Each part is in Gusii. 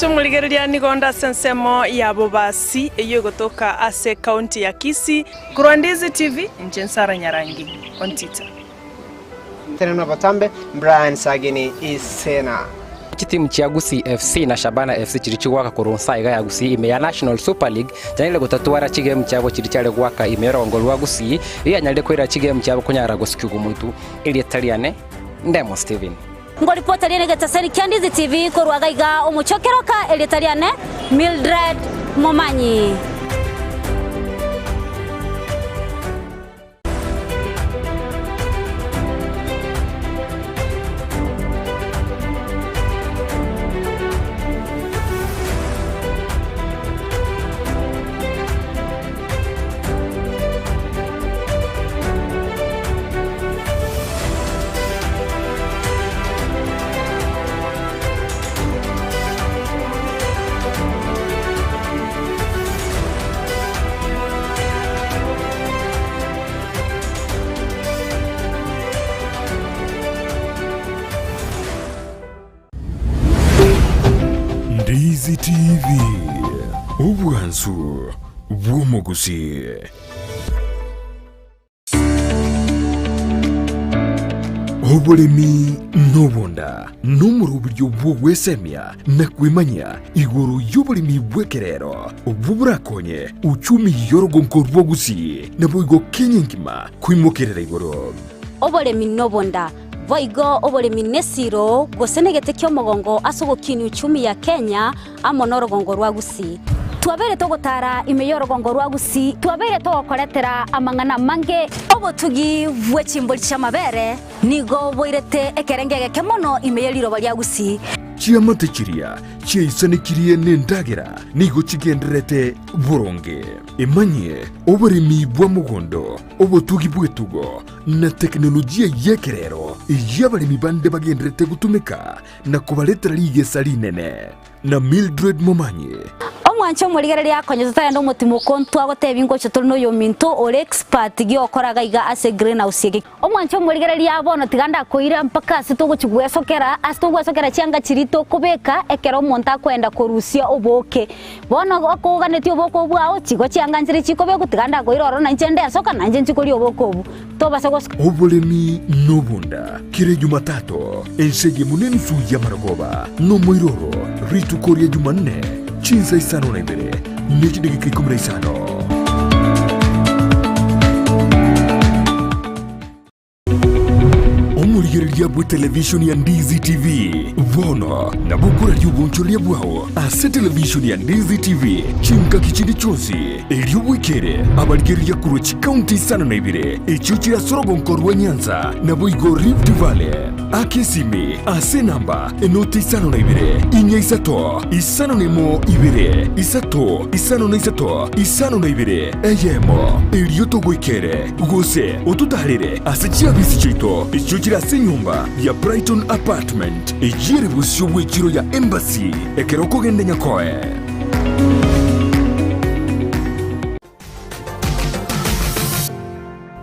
Omwanche omorigereria nigo onde ase ensemo ya Bobasi eyio egotoka ase ekaunti ya Kisii. Korwa Ndizi TV, inche Nsara Nyarangi, Ontita. Tenena botambe, Brian Sagini Isena. Chitimu chia Gusii FC na Shabana FC chiria chigoaka korwa nsa iga ya Gusii ime ya National Super League chianyarire gotatwara chigemu chiabo chiria chiare goaka ime y'orogongo rwa Gusii rianyarire koira chigemu chiabo konyara gosikigwa motu. Erieta riane Ndemo Stephen. Ngoripota riane egetaseni kia Ndizi TV korwa gaiga omochie o Keroka erieta riane Mildred Momanyi. Ndizi TV, obwansu bw'omogusii. Oboremi nobonda nomoroberio bw'ogwesemia na kwemanyia igoro y'oboremi bw'ekerero obwo borakonye uchumi y'orogonko rwa Gusii naboigo Kenya engima koimokerera igoro. Oboremi nobonda, boigo oboremi nesiro gose negete ki'omogongo ase ogokinia uchumi ya Kenya amo norogongo rwa Gusii. Twabeire togotara ime y'orogongo rwa Gusii, twabeire togokoretera amang'ana amange. Obotugi bwe chimbori chi'amabere nigo boirete ekerengo egeke mono ime ye riroba ria Gusii. Chiamate chiria chiaisanekirie nendagera nigo chigendererete boronge. Emanyie oboremi bwa mogondo, obotugi bw'etugo, na tekinolojia y'ekerero eyio abaremi bande bagendererete gotumeka na kobaretera rigesa rinene. Na Mildred Momanyi. Omwanche omorigereria akonye totarenda omotimoko ntwagotebia ngocha tore noyominto ore expert giokora gaiga ase greenhouse eke. Omwanche omorigereria bono tiga ndakoira mpaka ase togochi gwesokera ase togwesokera chianga chiria tokobeka ekero omonto akoenda korusia oboke. Bono okoganetie oboke obwo bwao chigo chianga nchire chikobekwa tiga ndakoira ororo nainche ndesoka nainche nchi koria oboke obwo. Tobasa gosoka. Oboremi nobonda kera Ejumatato, ense eyemo nenusu y'amarogoba, nomoiroro rituko ria Jumanne, chinsa isano na ibere ne chidageka ikomi na isano. Omorigereria bw'etelevishoni ya Ndizi TV bono nabo okoraria obonchoreria bwao ase televishoni ya Ndizi TV chingaki chinde chionsi, erio bwekere abarigereria korwa chikaunti isano na ibere echio chire ase orogonko rwa Nyanza naboigo Rift Valley. Aka esimi ase enamba enoti isano na ibere, inya isato, isano na emo ibere, isato, isano na isato, isano na ibere, eyemo, erio togoikere, gose ototaarere ase chiabisi chiaito echio chire ase enyomba ya Brighton Apartment, eyio ere bosio bw'echiro ya Embassy, ekero okogenda Nyakoe.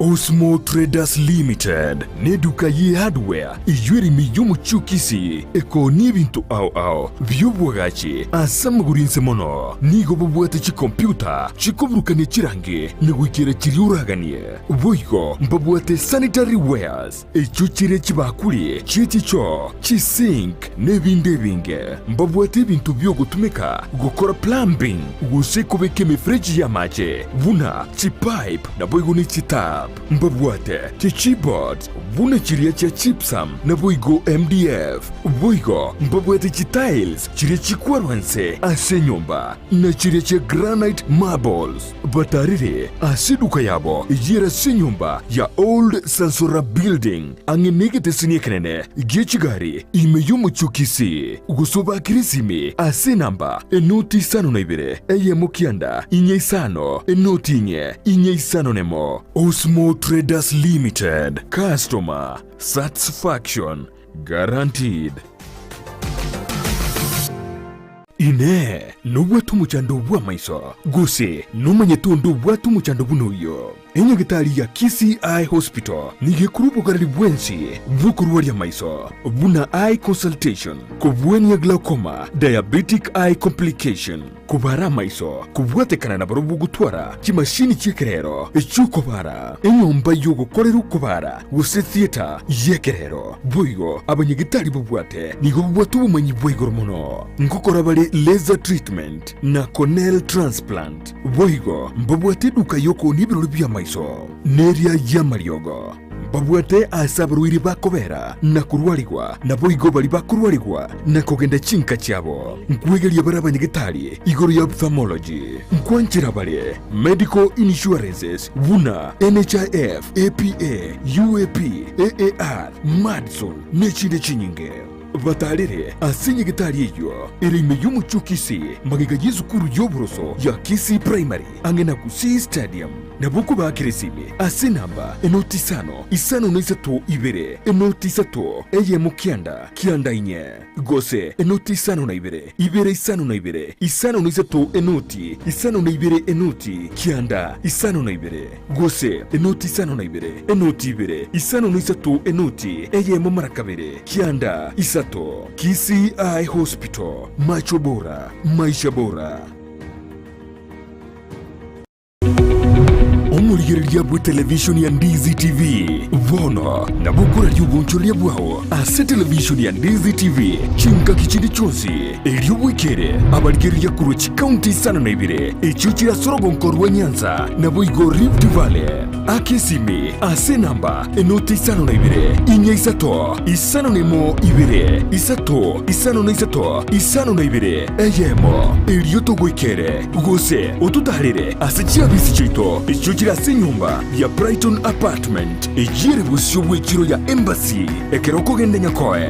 Osmo Traders Limited neduka ye hardware eyio ere ime y'omochie o Kisii ekoonia ebinto ao ao bi'obwagachi ase amagoro inse mono. Nigo babwate chikompyuta chikoburukania chirangi na goikera chiria oraganie. Boigo mbabwate sanitary wares Echio chire chibakuri chie chichoo, chisink, na ebinde ebinge. Mbabwate ebinto bi'ogotumeka gokora plumbing gose kobeka emefereji y'amache, buna chipipe naboigo ne chitap. Mbabwate chichipboards buna chiria chia gypsum naboigo MDF. Boigo mbabwate chitiles chiria chikwarwa inse ase enyomba, na chiria chia granite marbles. Batarire ase eduka yabo eyio ere ase enyomba ya Old Sansora Building, ang'e negeteseni ekenene gie chigari ime y'omochie o Kisii, gose obakire esimi ase enamba enoti isano na ibere, eyemo kianda, inye isano, enoti inye, inye isano nemo. Osmo Traders Limited, Customer Satisfaction Guaranteed. Inee! Nobwate omochando bw'amaiso, gose nomanyete onde obwate omochando buna oyio? Enyagetari ya Kisii Eye Hospital nigo ekorwa obogareri bwensi bw'okorwaria amaiso, buna eye consultation, kobwania glaucoma, diabetic eye complication, kobara amaiso, kobwatekana nabarobwo gotwara chimashini chi'ekerero chi'okobara, enyomba y'ogokorera okobara gose theatre y'ekerero. Boigo abanyagetari babwate nigo babwate obomanyi bwa igoro mono ngokora bare laser treatment na corneal transplant. Boigo mbabwate eduka y'okoonia ebirori bi'amaiso, neria y'amariogo. Mbabwate aase abarwaire bakobera na korwarigwa, naboigo baria bakorwarigwa na kogenda chinka chiabo. Nkwegeria bare abanyagetari igoro ya ophthalmology. Nkwanchera bare medical insurances buna NHIF, APA, UAP, AAR, Madison, nechinde chinyinge. Batarere ase nyagetari eyio ere ime y'omochie o Kisii, magega y'esukuru y'oboroso ya Kisii Primary, ang'e na Gusii Stadium. Nabo okobaakera esimi ase enamba enoti isano, isano na isato ibere, enoti isato, eyemo kianda, kianda inye, gose enoti isano na ibere, ibere isano na ibere, isano na isato enoti, isano na ibere enoti, kianda, isano na ibere. Gose enoti isano na ibere, enoti ibere, isano na isato enoti eyemo mara kabere, kianda isato. Kisii Eye Hospital, macho bora, maisha bora. Omorigereria bw'etelevishoni ya Ndizi TV bono nabo okoraria obonchoreria bwao ase televishoni ya Ndizi TV chingaki chinde chionsi, erio bwekere abarigereria korwa chikaunti isano na ibere echio chire ase orogonko rwa Nyanza naboigo Rift Valley. Aka esimi ase enamba enoti isano na ibere, inya isato, isano na emo ibere, isato, isano na isato, isano na ibere, eyemo, erio togoikere, gose ototaarere ase chiabisi chiaito echio chire ase enyomba ya Brighton Apartment, eyio ere bosio bw'echiro ya Embassy, ekero okogenda Nyakoe.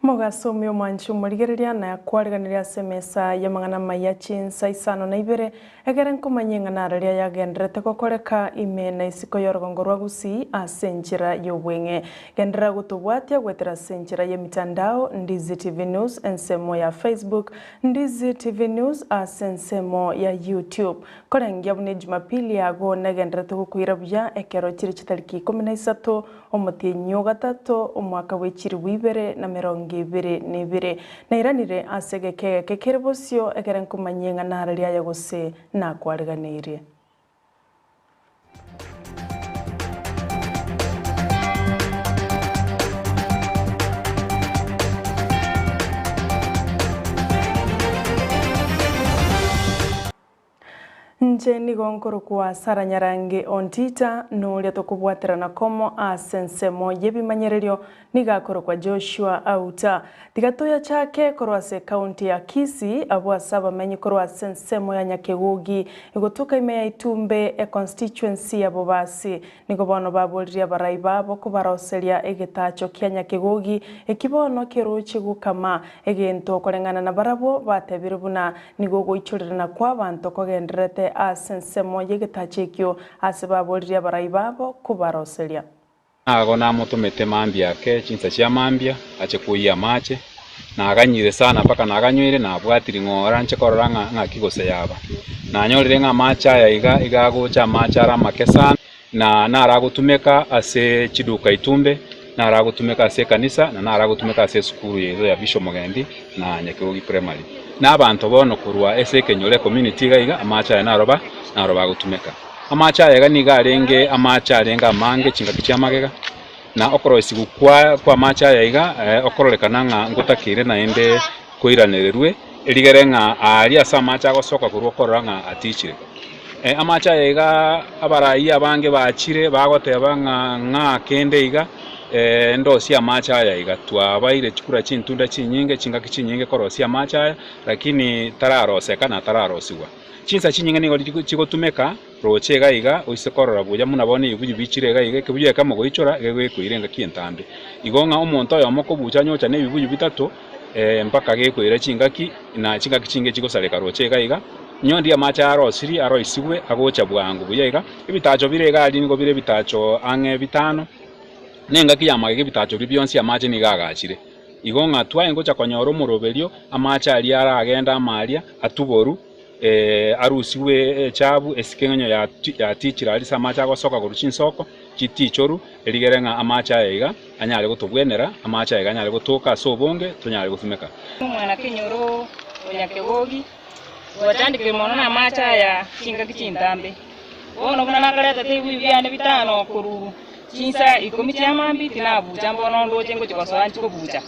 Mogasomia omwanchi omorigereria na kwariganirie ase emesa y'amang'ana amaya chinsa isano na ibere, egere nkomanye ing'ana riria yagendererete gokoreka ime na isiko y'orogongo rwa Gusii ase enchera y'obweng'e. Genderera gotobwatia goetera ase enchera y'emitandao, Ndizi TV News ensemo ya Facebook, Ndizi TV News ase ensemo ya YouTube. Korengia buna Ejumapili yago negendererete gokoira buya ekero chire chitariki ikomi na isato Omotienyi o gatato, omwaka bwe chilifu ibere na merongo ebere na ebere, nairanire ase egeka egeke kere bosio, ekere nkomanyie ng'a nararie aye gose nakwariganeirie. Inche nigo nkorokwa Sara Nyarange Ontita, na oria tokobwaterana komo ase ensemo y'ebimanyererio nigo akorokwa Joshua Auta. Tiga toyachake korwa ase ekaunti ya Kisii, abwo ase abamenyi korwa ase ensemo ya Nyakegogi, egotoka ime ya Itumbe, econstituency ya Bobasi. Nigo bono baboririe abarai babo kobaroseria egetacho kia Nyakegogi, eki bono kerochie gokama egento koreng'ana nabarabwo batebire buna Nigo ogoichorerana kw'abanto kogendererete ase ensemo y'egetacho ekio, ase baboririe abarai babo kobaroseria. Nago namotomete mambia ake chinsa chia mambia ache koyia amache, naganyire sana mpaka naganywire nabwatiri ng'ora nche korora ng'a ng'aki gose yaba. Nanyorire ng'a amache aya iga iga agocha amache are amake sana, na naragotumeka ase chiduka itumbe. Naro agotumeka ase ekanisa na naro agotumeka ase esukuru yaito ya Bishop Mogendi na Nyakegogi Primary. Na abanto bono korwa ase ekenyoro ecommunity iga iga amache aya naro ba naro bagotumeka. Amache aya iga nigo arenge amache arenge amange chingaki chia magega, na okoroisigwa kwa kw'amache aya iga okororekana ng'a ngotakeire naende koiranererwe, erigere ng'a aaria ase amache agosoka korwa okorora ng'a atichire. Amache aya iga abarai abange bachire bagoteba ng'a ng'a kende iga ndosie amache aya iga. Twabaire chikura chintunda chinyinge chingaki chinyinge korosia amache aya, lakini tararoseka na tararosigwa. Chinsa chinyinge nigo chigotumeka roche iga iga oise korora buya buna bono ebibuyu bichire iga iga, ekebuyu ekemo goichora gegoikoira engaki entambe. Igo ng'a omonto oyomo kobucha onye ocha nebibuyu bitato mpaka gekoira chingaki na chingaki chinge chigosareka roche iga iga, Inwe ndiria amache arosirie aroisigwe agocha bwango buya iga, ebitacho bire iga aria nigo bire ebitacho ang'e bitano, na engaki y'amagega ebitacho biria bionsi amache nigo agachire. Igo ng'a twaye ngocha konyora omoroberio, amache aria aragende amo aria, atuboru, arusigwe echabu, esike eng'enyo yatichire aria ase amache agosoka korwa chinsoko, chitichoru, erigere ng'a amache aya iga anyare gotobwenera, amache aya iga anyare gotoka ase obonge, tonyare gotumeka. Omwana kenyoro o Nyakegogi Gwachandekire mono namache aya chingaki chintambe. Bono buna nakaretete ebibuyu biane bitano korwa chinsa ikomi chia mambia, tinabucha mbono ndoche ngochia gosoa nchie kobucha.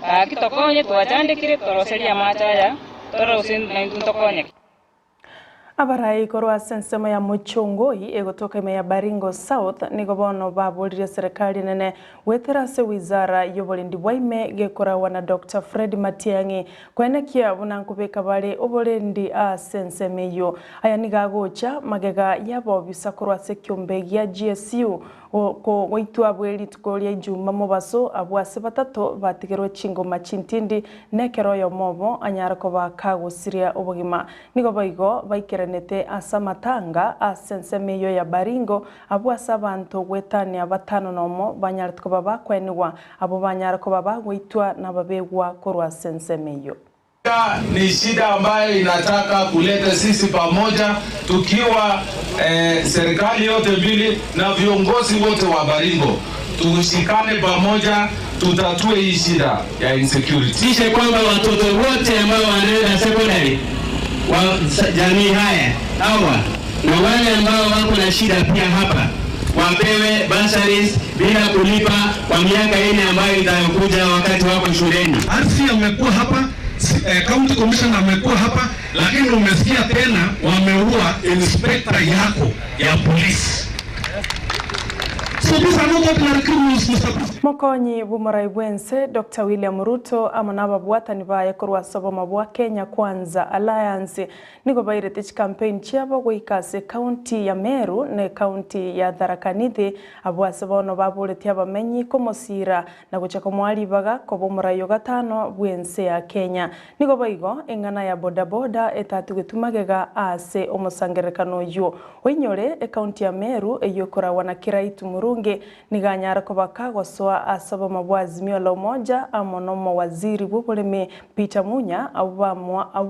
Gaki tokonye, twachandekire, toroserie amache aya, torore gose naintwe ntokonyeke. Abarai korwa ase ensemo ya Muchongoi egotoka ime ya Baringo South nigo bono baboririe serikali enene goetera ase wizara y'oborendi bwa ime gekoragwa na Doctor Fred Matiang'i Koenekia buna nkobeka bare oborendi ase ensemo eyio. Aya nigo agocha magega y'abobisa korwa ase ekiombe gia GSU goitwa bwe rituko ria Ijuma mobaso abwo ase batato batigerwe chingoma chintindi na ekero oyomo obo anyare koba kagosiria obogima. Nigo boigo baikeranete ase amatanga ase ensemo eyio ya Baringo abwo ase abanto goetania batano nomo banyarete koba bakwenigwa Abwo banyare koba bagoitwa nababegwa korwa ase ensemo eyio. Ni shida ambayo inataka kuleta sisi pamoja tukiwa eh, serikali yote mbili na viongozi wote wa Baringo tushikane pamoja tutatue hii shida ya insecurity. Kisha kwamba watoto wote ambao wanaenda secondary wa jamii haya hawa na wale ambao wako na shida pia hapa wapewe bursaries bila kulipa kwa miaka ine ambayo itayokuja wakati wako shuleni. RC amekuwa hapa, county commissioner amekuwa hapa, lakini umesikia tena wameua inspector yako ya polisi. So these are not ordinary criminals, Mr. President. Mokonyi bw'omorai bw'ense Doctor William Ruto amo nababwatani baye korwa ase obomo bwa Kenya Kwanza Alliance Nigo bairete chikampeini chiabo goika ase ekaunti ya Meru na ekaunti ya Tharaka Nithi, abwo ase bono baboretie abamenyi komosiira na gochia komoa ribaga koba omorai o gatano bw'ense ya Kenya. Nigo boigo eng'ana ya bodaboda etatigetwe magega ase omosangererekano oyio. Oinyore ekaunti ya Meru eyio ekoragwa na Kiraitu Murungi Nigo anyare koba kagosoa ase obomo bwa Azimio la Umoja amo nomowaziri bw'oboremi Peter Munya abwo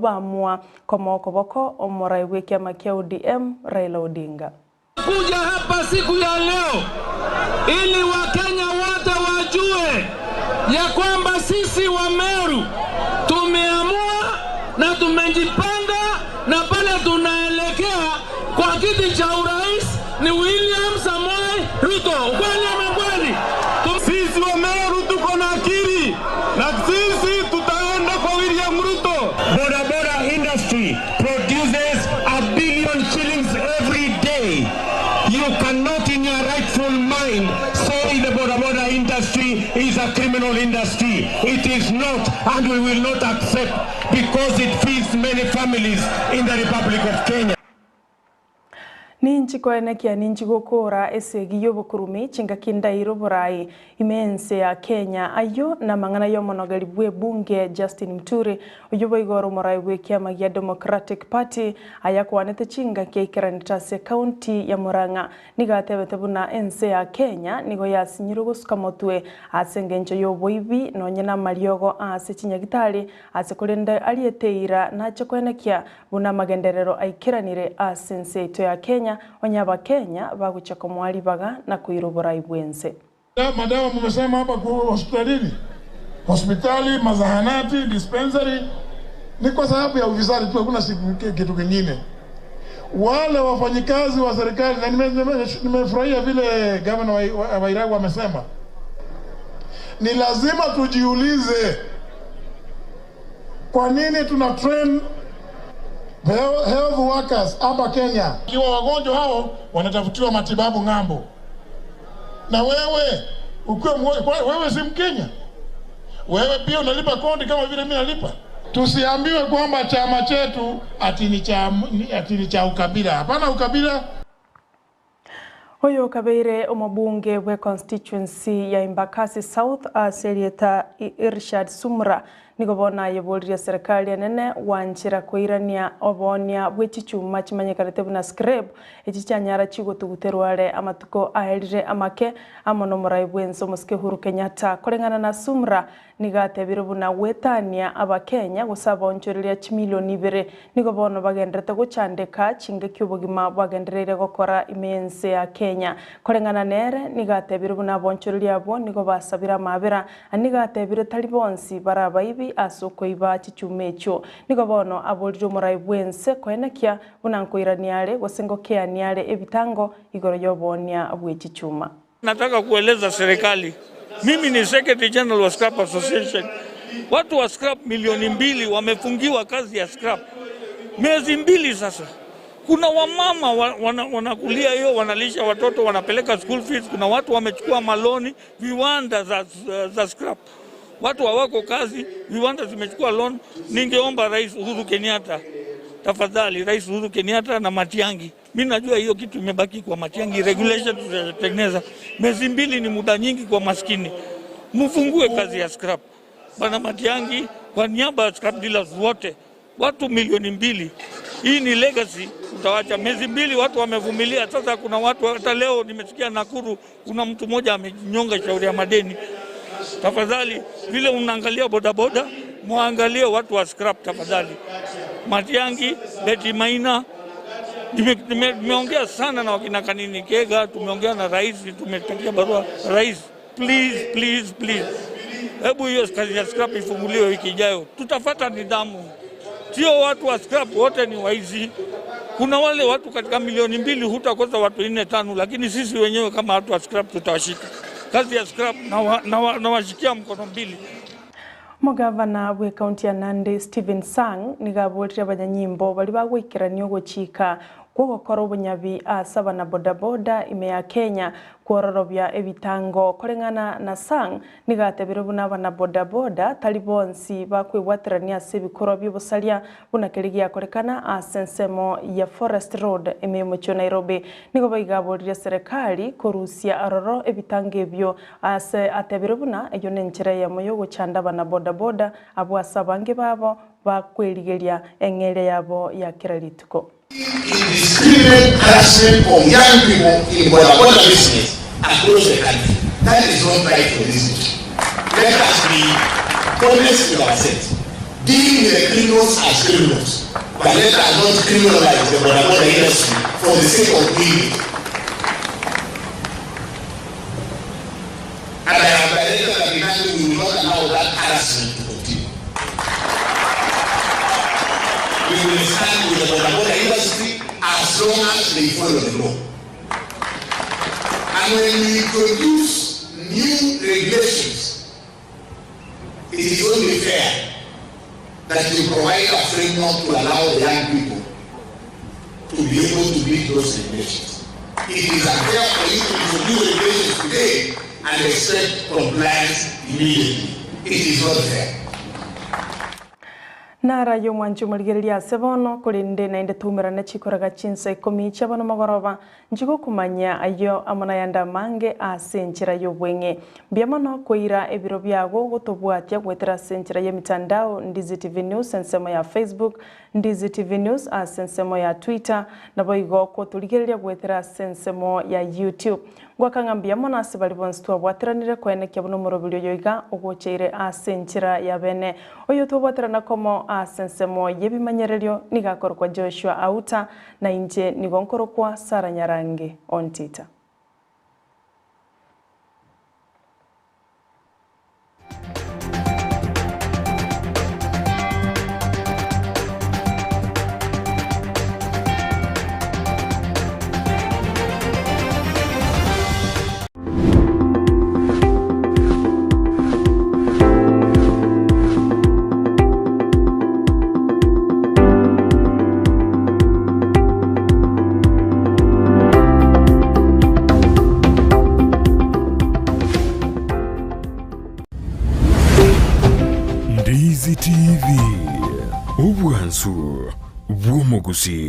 baamua komoa okoboko omorai bw'ekiama kia ODM Raila Odinga. Kuja hapa siku ya leo ili Wakenya wote wajue ya kwamba sisi wa Meru tumeamua na tumejipanga na pale tunaelekea kwa kiti cha urais ni William Samoei Ruto. Ukweli ama kweli? Sisi wa Meru tuko na akili na sisi tutaenda kwa William Ruto. Boda boda industry produces a billion shillings every day. You cannot in your rightful mind say the boda boda industry is a criminal industry. It is not and we will not accept because it feeds many families in the Republic of Kenya. Ninchi koenekia ninchi gokoora esegi y'obokurumi chingaki ndaire oborai ime ense ya Kenya. Ayio namang'ana y'omonogeri bw'ebunge Justin Muturi, oyio boigo ore omorai bw'ekiama gia Democratic Party, ayakwanete chingaki aikeranete ase ekaunti ya Murang'a. Nigo atebete buna ense ya Kenya nigo yasinyirwe gosuka motwe ase engencho y'oboibi nonye namariogo ase chinyagitari ase korende ariete eira nache koenekia Buna amagenderero aikeranire ase ense yaito ya Kenya, onye Abakenya bagochia komoa ribaga na koira oborai bw'ense. Madawa mumesema hapa kwa hospitalini, hospitali, mazahanati, dispensary ni kwa sababu ya ufisadi tu, hakuna siku kitu kingine. Wale wafanyikazi wa serikali, na nimefurahia vile gavana wa Wairagu amesema, ni lazima tujiulize kwa nini tuna train health workers hapa Kenya, ikiwa wagonjwa hao wanatafutiwa matibabu ng'ambo, na wewe ukiwa wewe si Mkenya, wewe pia unalipa kodi kama vile mimi nalipa. Tusiambiwe kwamba chama chetu ati ni cha ati ni cha ukabila. Hapana ukabila. Oyo kabeire omobunge bwe constituency ya Embakasi South ase erieta Irshad Sumra nigo bono ayeboririe serikali enene gwanchera koirania obonia bwe chichuma chimanyekanete buna scrap echi chianyara chigotuguterwa are amatuko aerire amake amo na omorai bwense omosike Uhuru Kenyatta. Koreng'ana na Sumra nigo atebire buna gwetania abakenya gose abaonchoreria chimilioni ibere nigo bono bagenderete gochandeka chingaki obogima bwagendereire gokora ime ense ya Kenya. Koreng'ana nere nigo atebire buna abaonchoreria abwo nigo basabire amabera nigo atebire tari bonsi barabaibi ase okoiba chichuma echio. Nigo bono aborire omorai bwense koenekia buna nkoirania are gose ngokeania are ebitango igoro ya obonia bwe chichuma. Nataka kueleza serikali, mimi ni Secretary General wa Scrap Association. Watu wa scrap milioni 2 wamefungiwa kazi ya scrap miezi 2 sasa. Kuna wamama wanakulia hiyo, wanalisha watoto, wanapeleka school fees. Kuna watu wamechukua maloni viwanda za scrap, watu hawako kazi, viwanda zimechukua loan. Ningeomba Rais Uhuru Kenyatta, tafadhali, Rais Uhuru Kenyatta na Matiang'i, mi najua hiyo kitu imebaki kwa Matiang'i, regulation tutatengeneza. Miezi 2 ni muda nyingi kwa maskini, mfungue kazi ya scrap. Bwana Matiang'i, kwa niaba ya scrap dealers wote, watu milioni 2, hii ni legacy utawacha. Miezi 2 watu wamevumilia. Sasa kuna watu hata leo nimesikia Nakuru kuna mtu mmoja amejinyonga shauri ya madeni. Tafadhali, vile unaangalia bodaboda, muangalie watu wa scrap tafadhali. Matiang'i, Betty Maina, nimeongea sana na wakina Kanini Kega, tumeongea na rais, tumepatia barua rais, please please please, hebu hiyo kazi ya scrap ifunguliwe wiki ijayo, tutafata nidhamu. Sio watu wa scrap wote ni waizi. Kuna wale watu katika milioni 2 hutakosa watu 4 5, lakini sisi wenyewe kama watu wa scrap tutawashika. Kazi ya scrap nawashikia mkono mbili. Omogavana bwe ekaunti ya Nandi Stephen Sang nigo aborire abanyanyimbo baria bagwaikerania ogochika kwogokora obonyabi ase abana bodaboda ime ya Kenya kwororobia ebitango koreng'ana na Sang nigo atebire buna abana bodaboda tari bonsi bakwebwaterania ase ebikorwa bia obosaria buna keri giakorekana ase ensemo ya Forest Road ime omochie o Nairobi. Nigo boigo aborire serikali korusia aroro ebitango ebio ase atebire buna eyo na enchera eyemo ya ogochanda abana bodaboda abwo ase abange babo bakwerigeria eng'eria yabo ya kera rituko. Indiscriminate harassment of young people in boda boda business across the country. That is not right for this nation. Let us be honest with ourselves. Deal with the criminals as criminals. But let us not criminalize the boda boda industry for the sake of doing it. And I have directed that the we will not allow that harassment to continue. We will stand with the boda boda industry as long as they follow the law. And when we introduce new regulations, it is only fair that you provide a framework to allow the young people to be able to meet those regulations. It is unfair for you to introduce regulations today and expect compliance immediately. It is not fair. Nara y'omwanchi omorigereria ase bono korende naende toumerane chikoraga chinsa ikomi chia bono mogoroba nchigokumanya ayio amo nayande amange ase enchera y'obweng'e. Mbuya mono koira ebiro biago gotobwatia goetera ase enchera y'emitandao Ndizi TV News ensemo ya Facebook, Ndizi TV News ase ensemo ya Twitter, nabo igo kotorigereria goetera ase ensemo ya YouTube. Ngoaka ng'a mbuya mono ase baria bonsi twabwateranire koenekia buna omoroberi oyo iga ogocheire ase enchera ya bene. Oyo twabwaterana komo ase ensemo y'ebimanyererio nigo akorokwa Joshua Auta, na inche nigo nkorokwa Sarah Nyarange Ontita. Easy TV, obwansu bw'omogusi.